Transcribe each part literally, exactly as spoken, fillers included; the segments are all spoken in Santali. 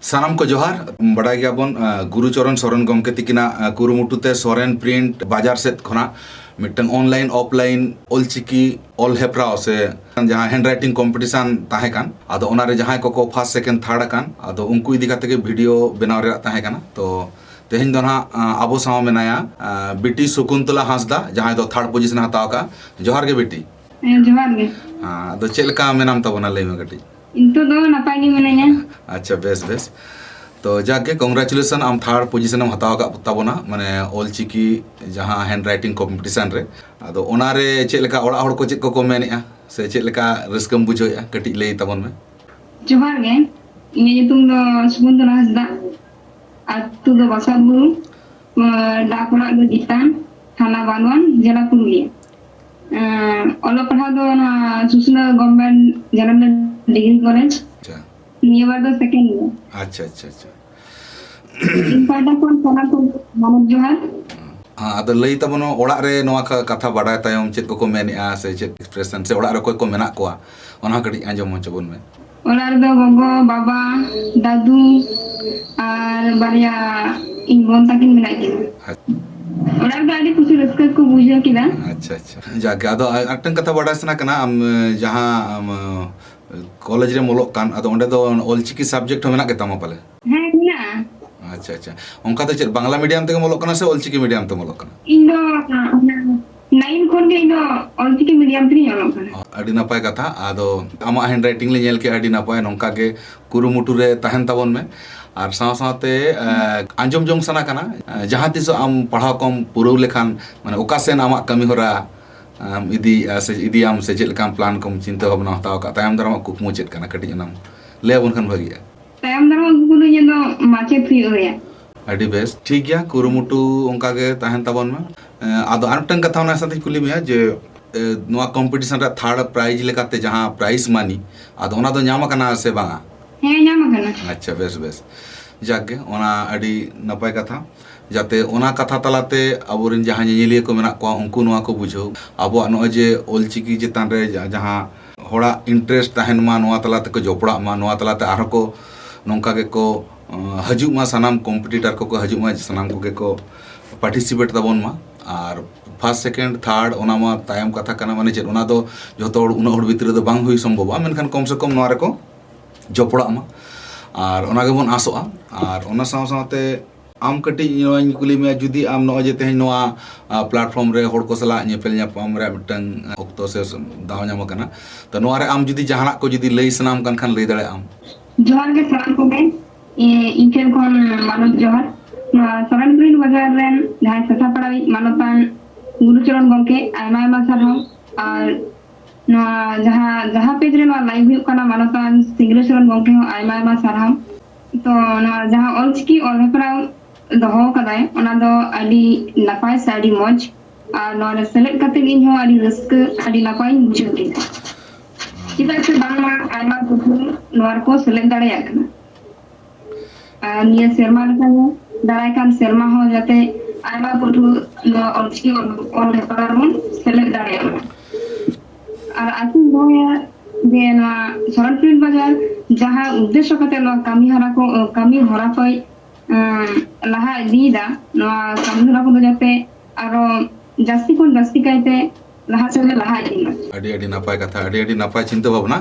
ᱥᱟᱱᱟᱢ ᱠᱚ ᱡᱚᱦᱟᱨ᱾ ᱵᱟᱰᱟᱭ ᱜᱮᱭᱟᱵᱚᱱ, ᱟᱸ, ᱜᱩᱨᱩ ᱪᱚᱨᱚᱱ ᱥᱚᱨᱮᱱ ᱜᱚᱢᱠᱮ ᱛᱤᱠᱤᱱᱟᱜ, ᱟᱸ, ᱠᱩᱨᱩᱢᱩᱴᱩ ᱛᱮ ᱥᱚᱨᱮᱱ ᱯᱨᱤᱱᱴ ᱵᱟᱡᱟᱨ ᱥᱮᱫ ᱠᱷᱚᱱᱟᱜ ᱢᱤᱫᱴᱟᱝ ᱚᱱᱞᱟᱭᱤᱱ ᱚᱯᱷᱞᱟᱭᱤᱱ ᱚᱞᱪᱤᱠᱤ ᱚᱞ ᱦᱮᱯᱨᱟᱣ ᱥᱮ ᱡᱟᱦᱟᱸ ᱦᱮᱱᱰ ᱨᱟᱭᱴᱤᱝ ᱠᱚᱢᱯᱤᱴᱤᱥᱟᱱ ᱛᱟᱦᱮᱸ ᱠᱟᱱ, ᱟᱫᱚ ᱚᱱᱟᱨᱮ ᱡᱟᱦᱟᱸᱭ ᱠᱚᱠᱚ ᱯᱷᱟᱥᱴ, ᱥᱮᱠᱮᱱᱰ, ᱛᱷᱟᱨᱰ ᱟᱠᱟᱱ, ᱟᱫᱚ ᱩᱱᱠᱩ ᱤᱫᱤ ᱠᱟᱛᱮ ᱜᱮ ᱵᱷᱤᱰᱤᱭᱳ ᱵᱮᱱᱟᱣ ᱨᱮᱭᱟᱜ ᱛᱟᱦᱮᱸ ᱠᱟᱱᱟ᱾ ᱛᱚ ᱛᱮᱦᱮᱧ ᱫᱚ ᱱᱟᱦᱟᱜ, ᱟᱸ, ᱟᱵᱚ ᱥᱟᱶ ᱢᱮᱱᱟᱭᱟ, ᱟᱸ, ᱵᱤᱴᱤ ᱥᱚᱠᱩᱱᱛᱚᱞᱟ ᱦᱟᱸᱥᱫᱟ, ᱡᱟᱦᱟᱸᱭ ᱫᱚ ᱛᱷᱟᱨᱰ ᱯᱚᱡᱤᱥᱚᱱ ᱮ ᱦᱟᱛᱟᱣ ᱟᱠᱟᱫᱼᱟ᱾ ᱡᱚᱦᱟᱨ ᱜᱮ ᱵᱤᱴᱤ᱾ ᱦᱮᱸ, ᱡᱚᱦᱟᱨ ᱜᱮ᱾ ᱦᱮᱸ, ᱟᱫᱚ ᱪᱮᱫ ᱞᱮᱠᱟ ᱢᱮᱱᱟᱢ ᱛᱟᱵᱚᱱᱟ, ᱞᱟᱹᱭ ᱢᱮ ᱠᱟᱹᱴᱤᱡ᱾ ᱱᱤᱛᱚᱜ ᱫᱚ ᱱᱟᱯᱟᱭ ᱜᱮ ᱢᱤᱱᱟᱹᱧᱟ᱾ ᱟᱪᱪᱷᱟ, ᱵᱮᱥ, ᱵᱮᱥ᱾ ᱛᱚ ᱡᱟᱠ ᱜᱮ, ᱠᱚᱝᱜᱨᱟᱪᱩᱞᱮᱥᱚᱱ, ᱟᱢ ᱛᱷᱟᱨᱰ ᱯᱚᱡᱤᱥᱚᱱ ᱮᱢ ᱦᱟᱛᱟᱣ ᱟᱠᱟᱫ ᱛᱟᱵᱚᱱᱟ, ᱢᱟᱱᱮ ᱚᱞᱪᱤᱠᱤ ᱡᱟᱦᱟᱸ ᱦᱮᱱᱰ ᱨᱟᱭᱴᱤᱝ ᱠᱚᱢᱯᱤᱴᱤᱥᱟᱱ ᱨᱮ᱾ ᱟᱫᱚ ᱚᱱᱟᱨᱮ ᱪᱮᱫ ᱞᱮᱠᱟ ᱚᱲᱟᱜ ᱦᱚᱲ ᱠᱚ ᱪᱮᱫ ᱠᱚᱠᱚ ᱢᱮᱱᱮᱫᱼᱟ, ᱥᱮ ᱪᱮᱫ ᱞᱮᱠᱟ ᱨᱟᱹᱥᱠᱟᱹᱢ ᱵᱩᱡᱷᱟᱹᱣᱮᱫᱼᱟ, ᱠᱟᱹᱴᱤᱡ ᱞᱟᱹᱭ ᱛᱟᱵᱚᱱ ᱢᱮ᱾ ᱡᱚᱦᱟᱨ ᱜᱮ, ᱤᱧᱟᱹᱜ ᱧᱩᱛᱩᱢ ᱫᱚ ᱥᱩᱠᱩᱱᱛᱚᱞᱟ ᱦᱟᱸᱥᱫᱟ, ᱟᱹᱛᱩ ᱫᱚ ᱵᱟᱥᱟᱛ ᱵᱩᱨᱩ, ᱟᱸ, ᱰᱟᱠ ᱚᱲᱟᱜ ᱫᱚ ᱡᱤᱛᱟᱱ, ᱛᱷᱟᱱᱟ ᱵᱟᱸᱫᱣᱟᱱ, ᱡᱮᱞᱟ ᱯᱩᱨᱩᱞᱤᱭᱟᱹ᱾ ᱟᱸ, ᱚᱞᱚᱜ ᱯᱟᱲᱦᱟᱣ ᱫᱚ ᱚᱱᱟ ᱥᱩᱥᱱᱟ ᱜᱚᱵᱷᱢᱮᱱᱴ ᱡᱟᱱᱟᱢ ᱰᱤᱜᱽᱨᱤ ᱠᱚᱞᱮᱡᱽ᱾ ᱟᱪᱪᱷᱟ᱾ ᱱᱤᱭᱟᱹ ᱵᱟᱨ ᱫᱚ ᱥᱮᱠᱮᱱᱰ ᱤᱭᱟᱨ᱾ ᱟᱪᱪᱷᱟ, ᱟᱪᱪᱷᱟ, ᱟᱪᱪᱷᱟ᱾ ᱤᱧ ᱯᱟᱦᱴᱟ ᱠᱷᱚᱱ ᱥᱟᱱᱟᱢ ᱠᱚ ᱢᱟᱱᱚᱛ ᱡᱚᱦᱟᱨ᱾ ᱦᱮᱸ, ᱟᱫᱚ ᱞᱟᱹᱭ ᱛᱟᱵᱚᱱ ᱢᱮ, ᱚᱲᱟᱜ ᱨᱮ ᱱᱚᱣᱟ ᱠᱟ-, ᱠᱟᱛᱷᱟ ᱵᱟᱰᱟᱭ ᱛᱟᱭᱚᱢ ᱪᱮᱫ ᱠᱚᱠᱚ ᱢᱮᱱᱮᱜᱼᱟ, ᱥᱮ ᱪᱮᱫ ᱮᱠᱥᱯᱨᱮᱥᱚᱱ, ᱥᱮ ᱚᱲᱟᱜ ᱨᱮ ᱚᱠᱚᱭ ᱠᱚ ᱢᱮᱱᱟᱜ ᱠᱚᱣᱟ, ᱚᱱᱟ ᱦᱚᱸ ᱠᱟᱹᱴᱤᱡ ᱟᱸᱡᱚᱢ ᱦᱚᱪᱚ ᱵᱚᱱ ᱢᱮ᱾ ᱚᱲᱟᱜ ᱨᱮᱫᱚ ᱜᱚᱜᱚ, ᱵᱟᱵᱟ, ᱫᱟᱫᱩ ᱟᱨ ᱵᱟᱨᱭᱟ ᱤᱧ ᱵᱳᱱ ᱛᱟᱹᱠᱤᱱ ᱢᱮᱱᱟᱜ ᱠᱤᱱᱟ᱾ ᱟᱪᱪᱷᱟ᱾ ᱚᱲᱟᱜ ᱨᱮᱫᱚ ᱟᱹᱰᱤ ᱠᱩᱥᱤ ᱨᱟᱹᱥᱠᱟᱹ ᱠᱚ ᱵᱩᱡᱷᱟᱹᱣ ᱠᱮᱫᱟ᱾ ᱟᱪᱪᱷᱟ, ᱟᱪᱪᱷᱟ᱾ ᱡᱟᱜᱮ, ᱟᱫᱚ ᱟᱨ ᱢᱤᱫᱴᱟᱝ ᱠᱟᱛᱷᱟ ᱵᱟᱰᱟᱭ ᱥᱟᱱᱟ ᱠᱟᱱᱟ, ᱟᱢ, ᱮ, ᱡᱟᱦᱟᱸ ᱟᱢ, ᱮ, ᱠᱚᱞᱮᱡᱽ ᱨᱮᱢ ᱚᱞᱚᱜ ᱠᱟᱱ, ᱟᱫᱚ ᱚᱸᱰᱮ ᱫᱚ ᱚᱞᱪᱤᱠᱤ ᱥᱟᱵᱡᱮᱠᱴ ᱦᱚᱸ ᱢᱮᱱᱟᱜ ᱜᱮ ᱛᱟᱢᱟ ᱯᱟᱞᱮ? ᱦᱮᱸ, ᱢᱮᱱᱟᱜᱼᱟ᱾ ᱟᱪᱪᱷᱟ, ᱟᱪᱪᱷᱟ᱾ ᱚᱱᱠᱟ ᱫᱚ ᱪᱮᱫ ᱵᱟᱝᱞᱟ ᱢᱤᱰᱤᱭᱟᱢ ᱛᱮᱜᱮᱢ ᱚᱞᱚᱜ ᱠᱟᱱᱟ ᱥᱮ ᱚᱞᱪᱤᱠᱤ ᱢᱤᱰᱤᱭᱟᱢ ᱛᱮᱢ ᱚᱞᱚᱜ ᱠᱟᱱᱟ? ᱤᱧ ᱫᱚ, ᱚᱱᱟ, ᱱᱟᱭᱤᱱ ᱠᱷᱚᱱ ᱜᱮ ᱤᱧ ᱫᱚ ᱚᱞᱪᱤᱠᱤ ᱢᱤᱰᱤᱭᱟᱢ ᱛᱮᱜᱤᱧ ᱚᱞᱚᱜ ᱠᱟᱱᱟ᱾ ᱚ, ᱟᱹᱰᱤ ᱱᱟᱯᱟᱭ ᱠᱟᱛᱷᱟ᱾ ᱟᱫᱚ ᱟᱢᱟᱜ ᱦᱮᱱᱰ ᱨᱟᱭᱴᱤᱝ ᱞᱮ ᱧᱮᱞ ᱠᱮᱜᱼᱟ, ᱟᱹᱰᱤ ᱱᱟᱯᱟᱭ᱾ ᱱᱚᱝᱠᱟ ᱜᱮ ᱠᱩᱨᱩᱢᱩᱴᱩ ᱨᱮ ᱛᱟᱦᱮᱱ ᱛᱟᱵᱚᱱ ᱢᱮ᱾ ᱟᱨ ᱥᱟᱶ ᱥᱟᱶᱛᱮ, ᱮ, ᱟᱸᱡᱚᱢ ᱡᱚᱝ ᱥᱟᱱᱟ ᱠᱟᱱᱟ, ᱮ, ᱡᱟᱦᱟᱸ ᱛᱤᱥᱚᱜ ᱟᱢ ᱯᱟᱲᱦᱟᱣ ᱠᱚᱢ ᱯᱩᱨᱟᱹᱣ ᱞᱮᱠᱷᱟᱱ, ᱢᱟᱱᱮ, ᱚᱠᱟ ᱥᱮᱱ ᱟᱢᱟᱜ ᱠᱟᱹᱢᱤ ᱦᱚᱨᱟ ᱟᱢ ᱤᱫᱤᱭᱮᱜᱼᱟ ᱥᱮ ᱤᱫᱤᱭᱟᱢ, ᱥᱮ ᱪᱮᱫ ᱞᱮᱠᱟᱢ ᱯᱞᱟᱱ ᱠᱚᱢ ᱪᱤᱱᱛᱟᱹ ᱵᱷᱟᱵᱽᱱᱟ ᱦᱟᱛᱟᱣ ᱟᱠᱟᱫ? ᱛᱟᱭᱚᱢ ᱫᱟᱨᱟᱢᱟᱜ ᱠᱩᱠᱢᱩ ᱪᱮᱫ ᱠᱟᱱᱟ? ᱠᱟᱹᱴᱤᱡ ᱚᱱᱟᱢ ᱞᱟᱹᱭ ᱟᱵᱚᱱ ᱠᱷᱟᱱ ᱵᱷᱟᱹᱜᱤᱜᱼᱟ᱾ ᱛᱟᱭᱚᱢ ᱫᱟᱨᱟᱢ ᱠᱩᱠᱢᱩ ᱫᱚ ᱤᱧᱟᱹᱜ ᱫᱚ ᱢᱟᱪᱮᱫ ᱦᱩᱭᱩᱜ ᱨᱮᱭᱟᱜ᱾ ᱟᱹᱰᱤ ᱵᱮᱥ, ᱴᱷᱤᱠ ᱜᱮᱭᱟ, ᱠᱩᱨᱩᱢᱩᱴᱩ ᱚᱱᱠᱟ ᱜᱮ ᱛᱟᱦᱮᱱ ᱛᱟᱵᱚᱱ ᱢᱟ᱾ ᱮ, ᱟᱫᱚ ᱟᱨ ᱢᱤᱫᱴᱟᱝ ᱠᱟᱛᱷᱟ ᱚᱱᱟ ᱥᱟᱶᱛᱮᱧ ᱠᱩᱞᱤ ᱢᱮᱭᱟ ᱡᱮ, ᱮ, ᱱᱚᱣᱟ ᱠᱚᱢᱯᱤᱴᱤᱥᱚᱱ ᱨᱮ ᱛᱷᱟᱨᱰ ᱯᱨᱟᱭᱤᱡᱽ ᱞᱮᱠᱟᱛᱮ ᱡᱟᱦᱟᱸ ᱯᱨᱟᱭᱤᱡᱽ ᱢᱟᱱᱤ, ᱟᱫᱚ ᱚᱱᱟ ᱫᱚ ᱧᱟᱢ ᱟᱠᱟᱱᱟ ᱥᱮ ᱵᱟᱝᱟ? ᱦᱮᱸ, ᱧᱟᱢ ᱟᱠᱟᱱᱟ᱾ ᱟᱪᱪᱷᱟ, ᱵᱮᱥ, ᱵᱮᱥ᱾ ᱡᱟᱠ ᱜᱮ, ᱚᱱᱟ ᱟᱹᱰᱤ ᱱᱟᱯᱟᱭ ᱠᱟᱛᱷᱟ, ᱡᱟᱛᱮ ᱚᱱᱟ ᱠᱟᱛᱷᱟ ᱛᱟᱞᱟᱛᱮ ᱟᱵᱚᱨᱮᱱ ᱡᱟᱦᱟᱸ ᱧᱮᱧᱮᱞᱤᱭᱟᱹ ᱠᱚ ᱢᱮᱱᱟᱜ ᱠᱚᱣᱟ, ᱩᱱᱠᱩ ᱱᱚᱣᱟ ᱠᱚ ᱵᱩᱡᱷᱟᱹᱣ, ᱟᱵᱚᱣᱟᱜ ᱱᱚᱜᱼᱚᱭ ᱡᱮ ᱚᱞᱪᱤᱠᱤ ᱪᱮᱛᱟᱱ ᱨᱮ ᱡᱟ-, ᱡᱟᱦᱟᱸ ᱦᱚᱲᱟᱜ ᱤᱱᱴᱟᱨᱮᱥᱴ ᱛᱟᱦᱮᱱ ᱢᱟ, ᱱᱚᱣᱟ ᱛᱟᱞᱟ ᱛᱮᱠᱚ ᱡᱚᱯᱲᱟᱜ ᱢᱟ, ᱱᱚᱣᱟ ᱛᱟᱞᱟᱛᱮ ᱟᱨᱦᱚᱸ ᱠᱚ ᱱᱚᱝᱠᱟ ᱜᱮᱠᱚ ᱦᱤᱡᱩᱜ ᱢᱟ, ᱥᱟᱱᱟᱢ ᱠᱚᱢᱯᱤᱴᱤᱴᱟᱨ ᱠᱚᱠᱚ ᱦᱤᱡᱩᱜ ᱢᱟ, ᱥᱟᱱᱟᱢ ᱠᱚᱜᱮ ᱠᱚ ᱯᱟᱨᱴᱤᱥᱤᱯᱮᱴ ᱛᱟᱵᱚᱱ ᱢᱟ᱾ ᱟᱨ ᱯᱷᱟᱨᱥᱴ, ᱥᱮᱠᱮᱱᱰ, ᱛᱷᱟᱨᱰ, ᱚᱱᱟ ᱢᱟ ᱛᱟᱭᱚᱢ ᱠᱟᱛᱷᱟ ᱠᱟᱱᱟ, ᱢᱟᱱᱮ ᱪᱮᱫ, ᱚᱱᱟ ᱫᱚ ᱡᱷᱚᱛᱚ ᱦᱚᱲ, ᱩᱱᱟᱹᱜ ᱦᱚᱲ ᱵᱷᱤᱛᱨᱤ ᱨᱮᱫᱚ ᱵᱟᱝ ᱦᱩᱭ ᱥᱚᱢᱵᱷᱚᱵᱚᱜᱼᱟ, ᱢᱮᱱᱠᱷᱟᱱ ᱠᱚᱢ ᱥᱮ ᱠᱚᱢ ᱱᱚᱣᱟ ᱨᱮᱠᱚ ᱡᱚᱯᱲᱟᱜ ᱢᱟ᱾ ᱟᱨ ᱚᱱᱟ ᱜᱮᱵᱚᱱ ᱟᱥᱚᱜᱼᱟ᱾ ᱟᱨ ᱚᱱᱟ ᱥᱟᱶ ᱥᱟᱶᱛᱮ ᱟᱢ ᱠᱟᱹᱴᱤᱡ ᱱᱚᱣᱟᱧ ᱠᱩᱞᱤ ᱢᱮᱭᱟ, ᱡᱩᱫᱤ ᱟᱢ ᱱᱚᱜᱼᱚᱭ ᱡᱮ ᱛᱮᱦᱮᱧ ᱱᱚᱣᱟ ᱯᱞᱟᱴᱯᱷᱚᱨᱢ ᱨᱮ ᱦᱚᱲ ᱠᱚ ᱥᱟᱞᱟᱜ ᱧᱮᱯᱮᱞ ᱧᱟᱯᱟᱢ ᱨᱮᱭᱟᱜ ᱢᱤᱫᱴᱟᱝ ᱚᱠᱛᱚ ᱥᱮ ᱫᱟᱣ ᱧᱟᱢ ᱟᱠᱟᱱᱟ, ᱛᱚ ᱱᱚᱣᱟ ᱨᱮ ᱟᱢ ᱡᱩᱫᱤ ᱡᱟᱦᱟᱱᱟᱜ ᱠᱚ ᱡᱩᱫᱤ ᱞᱟᱹᱭ ᱥᱟᱱᱟᱢ ᱠᱟᱱ ᱠᱷᱟᱱ ᱞᱟᱹᱭ ᱫᱟᱲᱮᱭᱟᱜ ᱟᱢ᱾ ᱡᱚᱦᱟᱨ ᱜᱮ ᱥᱟᱱᱟᱢ ᱠᱚᱜᱮ᱾ ᱤᱧ ᱴᱷᱮᱱ ᱠᱷᱚᱱ ᱢᱟᱱᱚᱛ ᱡᱚᱦᱟᱨ᱾ ᱱᱚᱣᱟ ᱥᱚᱨᱮᱱ ᱯᱨᱤᱱᱴ ᱵᱟᱡᱟᱨ ᱨᱮᱱ ᱡᱟᱦᱟᱸᱭ ᱥᱟᱥᱟ ᱯᱟᱲᱟᱣᱤᱡ ᱢᱟᱱᱚᱛᱟᱱ ᱜᱩᱨᱩᱪᱚᱨᱚᱱ ᱜᱚᱢᱠᱮ, ᱟᱭᱢᱟ ᱟᱭᱢᱟ ᱥᱟᱨᱦᱟᱣ᱾ ᱟᱨ ᱱᱚᱣᱟ ᱡᱟᱦᱟᱸ ᱡᱟᱦᱟᱸ ᱯᱮᱡᱽ ᱨᱮ ᱱᱚᱣᱟ ᱞᱟᱭᱤᱵᱷ ᱦᱩᱭᱩᱜ ᱠᱟᱱᱟ, ᱢᱟᱱᱚᱛᱟᱱ ᱥᱤᱝᱨᱟᱹᱭ ᱥᱚᱨᱮᱱ ᱜᱚᱢᱠᱮ ᱦᱚᱸ ᱟᱭᱢᱟ ᱟᱭᱢᱟ ᱥᱟᱨᱦᱟᱣ᱾ ᱛᱚ ᱱᱚᱣᱟ ᱡᱟᱦᱟᱸ ᱚᱞᱪᱤᱠᱤ ᱚᱞ ᱦᱮᱯᱨᱟᱣ ᱫᱚᱦᱚ ᱠᱟᱫᱟᱭ, ᱚᱱᱟ ᱫᱚ ᱟᱹᱰᱤ ᱱᱟᱯᱟᱭ ᱥᱮ ᱟᱹᱰᱤ ᱢᱚᱡᱽ᱾ ᱟᱨ ᱱᱚᱣᱟ ᱨᱮ ᱥᱮᱞᱮᱫ ᱠᱟᱛᱮ ᱤᱧ ᱦᱚᱸ ᱟᱹᱰᱤ ᱨᱟᱹᱥᱠᱟᱹ, ᱟᱹᱰᱤ ᱱᱟᱯᱟᱭᱤᱧ ᱵᱩᱡᱷᱟᱹᱣ ᱠᱮᱫᱟ᱾ ᱪᱮᱫᱟᱜ ᱥᱮ ᱵᱟᱝᱢᱟ ᱟᱭᱢᱟ ᱯᱟᱹᱴᱷᱩᱣᱟᱹ ᱱᱚᱣᱟ ᱨᱮᱠᱚ ᱥᱮᱞᱮᱫ ᱫᱟᱲᱮᱭᱟᱜ ᱠᱟᱱᱟ᱾ ᱟᱨ ᱱᱤᱭᱟᱹ ᱥᱮᱨᱢᱟ ᱞᱮᱠᱟᱜᱮ ᱫᱟᱨᱟᱭ ᱠᱟᱱ ᱥᱮᱨᱢᱟ ᱦᱚᱸ ᱡᱟᱛᱮ ᱟᱭᱢᱟ ᱯᱟᱹᱴᱷᱩᱣᱟᱹ ᱱᱚᱣᱟ ᱚᱞᱪᱤᱠᱤ ᱚᱞ ᱦᱮᱯᱨᱟᱣ ᱨᱮᱵᱚᱱ ᱥᱮᱞᱮᱫ ᱫᱟᱲᱮᱭᱟᱜ ᱢᱟ᱾ ᱟᱨ ᱟᱥᱤᱧ ᱫᱚᱦᱚᱭᱟ ᱡᱮ ᱱᱚᱣᱟ ᱥᱚᱨᱮᱱ ᱯᱨᱤᱱᱴ ᱵᱟᱡᱟᱨ ᱡᱟᱦᱟᱸ ᱩᱫᱽᱫᱮᱥᱥᱚ ᱠᱟᱛᱮ ᱱᱚᱣᱟ ᱠᱟᱹᱢᱤ ᱦᱚᱨᱟ ᱠᱚ, ᱠᱟᱹᱢᱤ ᱦᱚᱨᱟ ᱠᱚᱭ ᱞᱟᱦᱟ ᱤᱫᱤᱭᱮᱫᱟ, ᱱᱚᱣᱟ ᱠᱟᱹᱢᱤ ᱦᱚᱨᱟ ᱠᱚᱫᱚ ᱡᱟᱛᱮ ᱟᱨᱚ ᱡᱟᱹᱥᱛᱤ ᱠᱷᱚᱱ ᱡᱟᱹᱥᱛᱤ ᱠᱟᱭᱛᱮ ᱞᱟᱦᱟ ᱥᱮᱫ ᱞᱮ ᱞᱟᱦᱟ ᱤᱫᱤ ᱢᱟ᱾ ᱟᱹᱰᱤ ᱟᱹᱰᱤ ᱱᱟᱯᱟᱭ ᱠᱟᱛᱷᱟ, ᱟᱹᱰᱤ ᱟᱹᱰᱤ ᱱᱟᱯᱟᱭ ᱪᱤᱱᱛᱟᱹ ᱵᱷᱟᱵᱽᱱᱟ᱾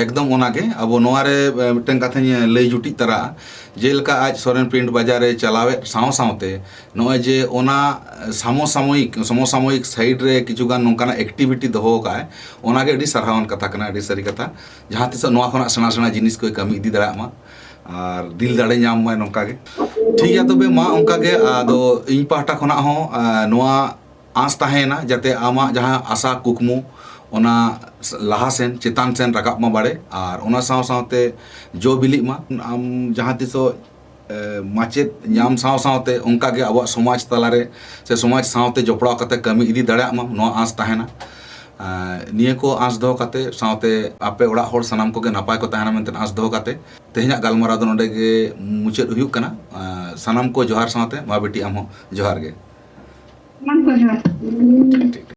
ᱮᱠᱫᱚᱢ ᱚᱱᱟᱜᱮ ᱟᱵᱚ ᱱᱚᱣᱟ ᱨᱮ, ᱮ, ᱢᱤᱫᱴᱟᱝ ᱠᱟᱛᱷᱟᱧ ᱞᱟᱹᱭ ᱡᱩᱴᱤᱡ ᱛᱟᱨᱟᱜᱼᱟ᱾ ᱡᱮᱞᱮᱠᱟ ᱟᱡ ᱥᱚᱨᱮᱱ ᱯᱨᱤᱱᱴ ᱵᱟᱡᱟᱨ ᱨᱮ ᱪᱟᱞᱟᱣᱮᱫ ᱥᱟᱶ ᱥᱟᱶᱛᱮ ᱱᱚᱜᱼᱚᱭ ᱡᱮ ᱚᱱᱟ ᱥᱟᱢᱚᱥᱟᱢᱚᱭᱤᱠ, ᱥᱚᱢᱚᱥᱟᱢᱚᱭᱤᱠ ᱥᱟᱭᱤᱰ ᱨᱮ ᱠᱤᱪᱷᱩ ᱜᱟᱱ ᱱᱚᱝᱠᱟᱱᱟᱜ ᱮᱠᱴᱤᱵᱷᱤᱴᱤ ᱫᱚᱦᱚ ᱟᱠᱟᱫᱼᱟᱭ, ᱚᱱᱟᱜᱮ ᱟᱹᱰᱤ ᱥᱟᱨᱦᱟᱣᱟᱱ ᱠᱟᱛᱷᱟ ᱠᱟᱱᱟ, ᱟᱹᱰᱤ ᱥᱟᱹᱨᱤ ᱠᱟᱛᱷᱟ᱾ ᱡᱟᱦᱟᱸ ᱛᱤᱥᱚᱜ ᱱᱚᱣᱟ ᱠᱷᱚᱱᱟᱜ ᱥᱮᱬᱟ ᱥᱮᱬᱟ ᱡᱤᱱᱤᱥ ᱠᱚᱭ ᱠᱟᱹᱢᱤ ᱤᱫᱤ ᱫᱟᱲᱮᱭᱟᱜ ᱢᱟ ᱟᱨ ᱫᱤᱞ ᱫᱟᱲᱮ ᱧᱟᱢ ᱢᱟᱭ ᱱᱚᱝᱠᱟ ᱜᱮ᱾ ᱴᱷᱤᱠ ᱜᱮᱭᱟ, ᱛᱚᱵᱮ ᱢᱟ ᱚᱱᱠᱟ ᱜᱮ, ᱟᱫᱚ ᱤᱧ ᱯᱟᱦᱴᱟ ᱠᱷᱚᱱᱟᱜ ᱦᱚᱸ, ᱟ, ᱱᱚᱣᱟ ᱟᱸᱥ ᱛᱟᱦᱮᱸᱭᱮᱱᱟ ᱡᱟᱛᱮ ᱟᱢᱟᱜ ᱡᱟᱦᱟᱸ ᱟᱥᱟ ᱠᱩᱠᱢᱩ ᱚᱱᱟ ᱞᱟᱦᱟ ᱥᱮᱱ, ᱪᱮᱛᱟᱱ ᱥᱮᱱ ᱨᱟᱠᱟᱵ ᱢᱟ ᱵᱟᱲᱮ, ᱟᱨ ᱚᱱᱟ ᱥᱟᱶ ᱥᱟᱶᱛᱮ ᱡᱚ ᱵᱤᱞᱤᱜ ᱢᱟ᱾ ᱟᱢ ᱡᱟᱦᱟᱸ ᱛᱤᱥᱚᱜ, ᱮ, ᱢᱟᱪᱮᱫ ᱧᱟᱢ ᱥᱟᱶ ᱥᱟᱶᱛᱮ ᱚᱱᱠᱟ ᱜᱮ ᱟᱵᱚᱣᱟᱜ ᱥᱚᱢᱟᱡᱽ ᱛᱟᱞᱟᱨᱮ ᱥᱮ ᱥᱚᱢᱟᱡᱽ ᱥᱟᱶᱛᱮ ᱡᱚᱯᱲᱟᱣ ᱠᱟᱛᱮ ᱠᱟᱹᱢᱤ ᱤᱫᱤ ᱫᱟᱲᱮᱭᱟᱜ ᱢᱟ, ᱱᱚᱣᱟ ᱟᱸᱥ ᱛᱟᱦᱮᱱᱟ᱾ ᱮ, ᱱᱤᱭᱟᱹ ᱠᱚ ᱟᱸᱥ ᱫᱚᱦᱚ ᱠᱟᱛᱮ, ᱥᱟᱶᱛᱮ ᱟᱯᱮ ᱚᱲᱟᱜ ᱦᱚᱲ ᱥᱟᱱᱟᱢ ᱠᱚᱜᱮ ᱱᱟᱯᱟᱭ ᱠᱚ ᱛᱟᱦᱮᱱᱟ ᱢᱮᱱᱛᱮ ᱟᱸᱥ ᱫᱚᱦᱚ ᱠᱟᱛᱮ, ᱛᱮᱦᱮᱧᱟᱜ ᱜᱟᱞᱢᱟᱨᱟᱣ ᱫᱚ ᱱᱚᱰᱮ ᱜᱮ ᱢᱩᱪᱟᱹᱫ ᱦᱩᱭᱩᱜ ᱠᱟᱱᱟ᱾ ᱮ, ᱥᱟᱱᱟᱢ ᱠᱚ ᱡᱚᱦᱟᱨ ᱥᱟᱶᱛᱮ, ᱢᱟ ᱵᱤᱴᱤ ᱟᱢ ᱦᱚᱸ ᱡᱚᱦᱟᱨ ᱜᱮ᱾ ᱥᱟᱱᱟᱢ ᱠᱚ ᱡᱚᱦᱟᱨ᱾